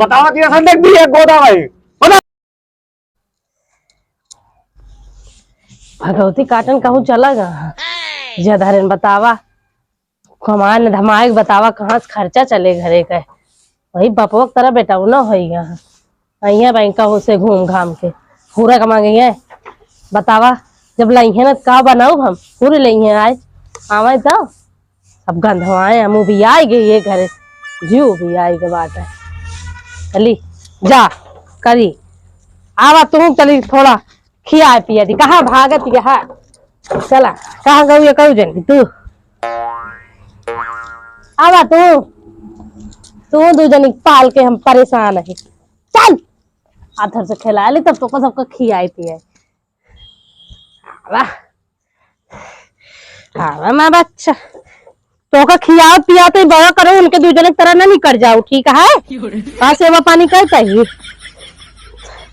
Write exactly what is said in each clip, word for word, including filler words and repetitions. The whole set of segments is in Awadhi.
बतावा दिया संदेश दी एक गोदा भाई। बता। भगवती काटन कहूँ चला गा। जधरेन बतावा, कमाए न धमाए के बतावा, कहाँ से खर्चा चले घरे का। वही बपवा के तरह बेटा उ न होई गा। अइहें बैंकवा से घूम घाम के, पूरा कमा गई है। बतावा, जब लइहें न, का बनाऊ हम? पूरी लइहें आए, आवे तो। अब गंधवाए, हम उबियाई गई ये घरे, जीव उबियाई के बात है। चली, जा, करी। आवा तू, चली, थोड़ा खिया पिया दी। कहाँ भागत ये है? चला, कहाँ गऊ ये कहू जन तू? आवा तू, तू दू जनी पाल के हम परेशान है। चल, आथर से खेला ली, तब तो सबका खियाए पियाए। आवा, आवा मैं बच्चा, तोका खियाओ पियाओ तो बड़ा करो, उनके दू जने की तरह ना निकल जाओ, ठीक है? हाँ, सेवा पानी कर चाहिए,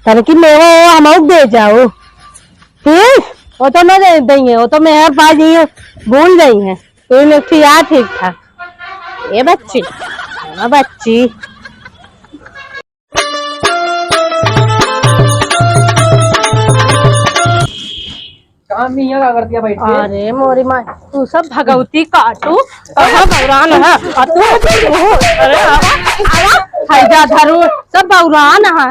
तन की मेवा वो हम दे जाओ। फिर वो तो ना दे देंगे, वो तो मेहर पा जाइए, भूल जाइए। तो इन्हें खिया ठीक था। ये बच्ची, ना बच्ची। काम नहीं है, क्या कर दिया बैठ के? अरे मोरी माँ, तू सब भगवती काटू, कहाँ भगवान है? और तू, तू, अरे आवा, आवा, हैजा धरू, सब बौरान है।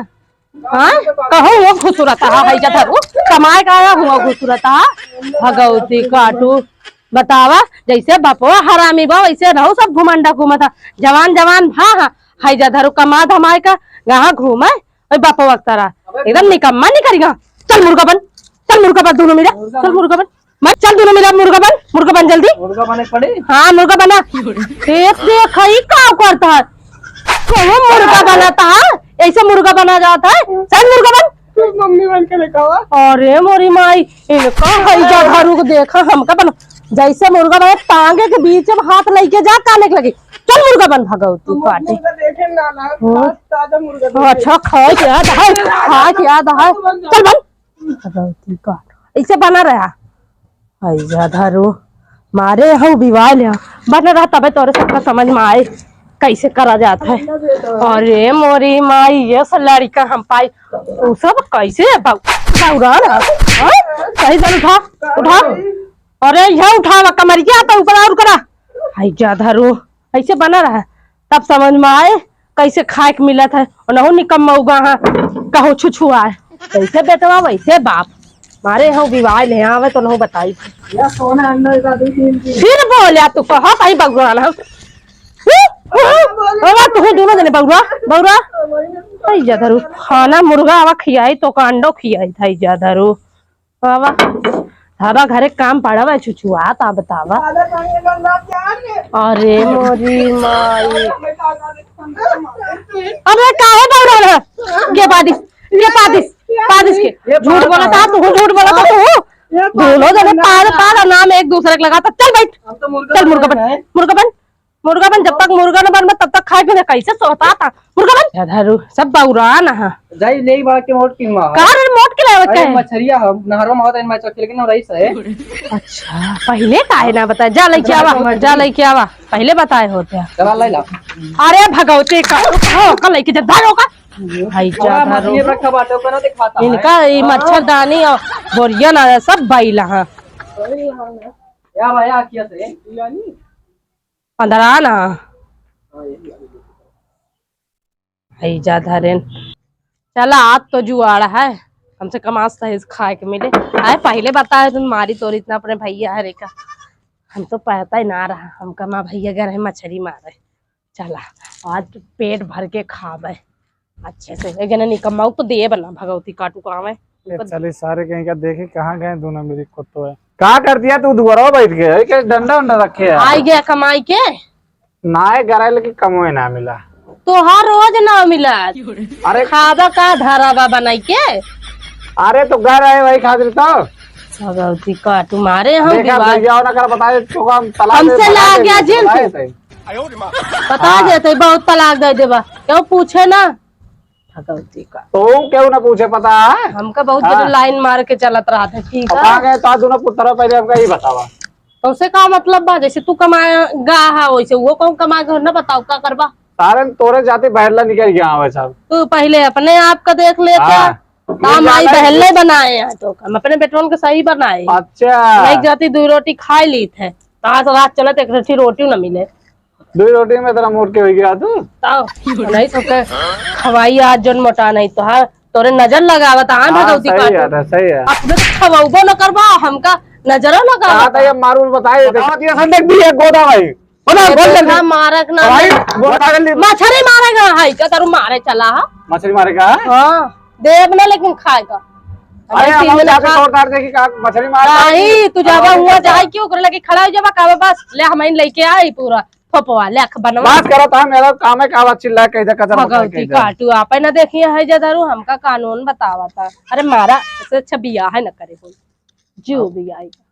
हाँ? कहो वो घुसुरत है, हैजा धरू, कमाए का आया हुआ घुसुरत है। भगवती काटू, बतावा, जैसे बपवा हरामी बा, वैसे रहू सब घुमंडा घूमत है। जवान, जवान, हाँ, हाँ, हैजा धरू, कमा धमाए का, कहाँ घूमे? ओए बापा वक्तारा, एकदम निकम्मा निकल गया। चल मुर्गा बन, चल मुर्गा बन, दोनों मिला, चल मुर्गा बन, मत चल, दोनों मिला मुर्गा बन, मुर्गा बन जल्दी। मुर्गा बने पड़े? हाँ, मुर्गा बना। देख, देख, ई का करता है? कौन मुर्गा बनाता है? ऐसे मुर्गा बना जाता है? चल मुर्गा बन। तू मम्मी बन के दिखावा। अरे मोरी माई, इनका हैजा धरू को देखा, हमका बना, जैसे मुर्गा बना, टांगे के बीच में हाथ लेके जा, काने के लगी। चल मुर्गा बन भगवती हम काटे। मुर्गा देखे ना, ना, हम्म। ताजा, ताजा मुर्गा देखे। अच्छा, खाए के याद है, खाए के याद है। चल बन। भगवती काट। ऐसे बना रहा। हैजा धरू। मारे हऊ बिवाल है। बना रहा तबे तोरे सबका समझ में आए कैसे करा जात है। अरे मोरी माई, ये सब लड़का हम पाई। तू सब कैसे है? बौ-, बौरा ना? हाँ? सही से उठा, उठा। अरे, यह उठावा, कमरिया तो ऊपर और करा। हैजा धरू, ऐसे बना रहा, तब समझ में आए, कैसे खाए के मिलत है। और नहु निकम्मा उगा, हाँ, कहो छुछुआ है। कैसे बेटवा, वैसे बाप। मारे हऊ बिवाल है, आवे तो नहु बताई। या सोना अंडा का दो तीन दिन। फिर बोल्या तू, कहा भाई बगवान है। अरे, तू दोनों जने बौरा, बौरा। हैजा धरू, खाना मुर्गा आवा खियाई, तोका अंडो खियाई, हैजा धरू। बाबा, धाबा घरे काम पड़ा बा, छुछुआ, ता बतावा। अरे मोरी माई। अबे काहे दौड़ल है? के पादिस, के पादिस, पादिस के। झूठ बोला था, तू झूठ बोला था, तू। दोनों जने पाद, पाद नाम एक दूसरे के लगा था। चल बैठ, चल मुर्गा बन, मुर्गा बन। मुर्गा बन, जब तक मुर्गा न बनबा, तब तक खाए पीने कैसे सोता था? मुर्गा बन। या धरू, सब बौरान है। जाई ले बा के मोट किनवा। का रे मोट के लावे अरे के? मछरिया हम नहरो में होता है, मछली लेकिन हम रईस है। अच्छा, पहले काहे ना बताए? जा लेके आवा, जा लेके आवा, पहले बताए होते हैं। चला ले ला। अरे भगवती का, हो, का लेके जा, धरो का। भाई जा धरो। रखा बाटे, ओकरा दिखाता है। इनका ई मच्छरदानी और बोरिया ना सब बाइला है। या भाई, आ किया से? अंदरा ना। हैजा धरेन। चला, आज तो जुआड़ा है, कम से कम आज सही से खाए के मिले। आए, पहले बताए तुम मारी तोरी इतना अपने भैया हरे का। हम तो पता ही ना रहा, हमका माँ भैया गए रहे मछली मारे। चला, आज तो पेट भर के खावे अच्छे से। एक जना निकम्मा तो दिए बना भगवती काटू का आवे। ए, चली सारे कहीं का देखे कहाँ गए दोनों मेरी कुत्तो है। का कर दिया तू दुआरा बैठ के? ए, के डंडा उंडा रखे है? आई गया कमाई के। नाय गराइल की कमोए ना मिला। तोहार रोज ना मिला। अरे खाबा का धरावा बनाई के? अरे तो घर आए वही खातिर तो। भगवती काटू मारे हम देखा दीवार। भैया ना कर बताए तो हम तलाक दे, हमसे तलाक ला दे, गया जिन बताए तू। थे। बता हाँ। देते बहुत तलाक दे देबा। क्यों पूछे ना? भगवती का। तो क्यों ना पूछे, पता है? हमका बहुत हाँ। जरूर लाइन मार के चलत रहा था, ठीक और है? कहाँ गए तो दोनों पुत्र, पहले हमका ये बतावा। तो उसे का मतलब बा? जैसे तू कमाए गा है, वैसे वो कौन कमा के ना बताओ, का करबा? तारन तोरे जाति बहरला निकल गया हवे सब। तू पहिले अपने आप का देख लेता। हाँ। हम आई बहरले बनाए हैं तो हम अपने बेटवन के सही बनाए। अच्छा। नहीं जाति दुइ रोटी खाइ लीत है। आज रात चलत एक रोटी रोटी न मिले। दुइ रोटी में इतना मोट के होइ गया तू? ताओ, नहीं तो के खवाई आज जन मोटा नहीं तो, हाँ, तोरे नजर लगावत, हाँ, हाँ, भगवती सही काटो। है, सही है। अपने तो खवाउबो न करबा, हमका नजरो लगावत। कहा था ये मारू बताए, बतावत ये संदेश भी है गोदा भाई। बता, ये बोल जल्दी। देखा, मारक ना भाई, बोल जल्दी। मछरी मारेगा, हाय, का तारू मारे चला, हाँ? मछरी मारेगा? हाँ, देब ना लेकिन खाएगा। अरे, हमारे हम तीन जाके खा- तोड़ ताड़ देखी का मछरी मार। नहीं, तू जावा हमारे हुआ जाए क्यों, ओकरे लगे खड़ा हो जावा, कहवा बस, ले हम लेके आई पूरा। थोपवा, ले, अख बनवा। बात करत हम, मेरा काम है, का बात चिल्ला के इधर कचर मचर के भगवती इधर। काटू, आपे ना देखिए है जे दारू, हमका कानून बतावता। अरे मारा, इससे अच्छा बियाह है न करे कोई। जो अब बियाह है। अब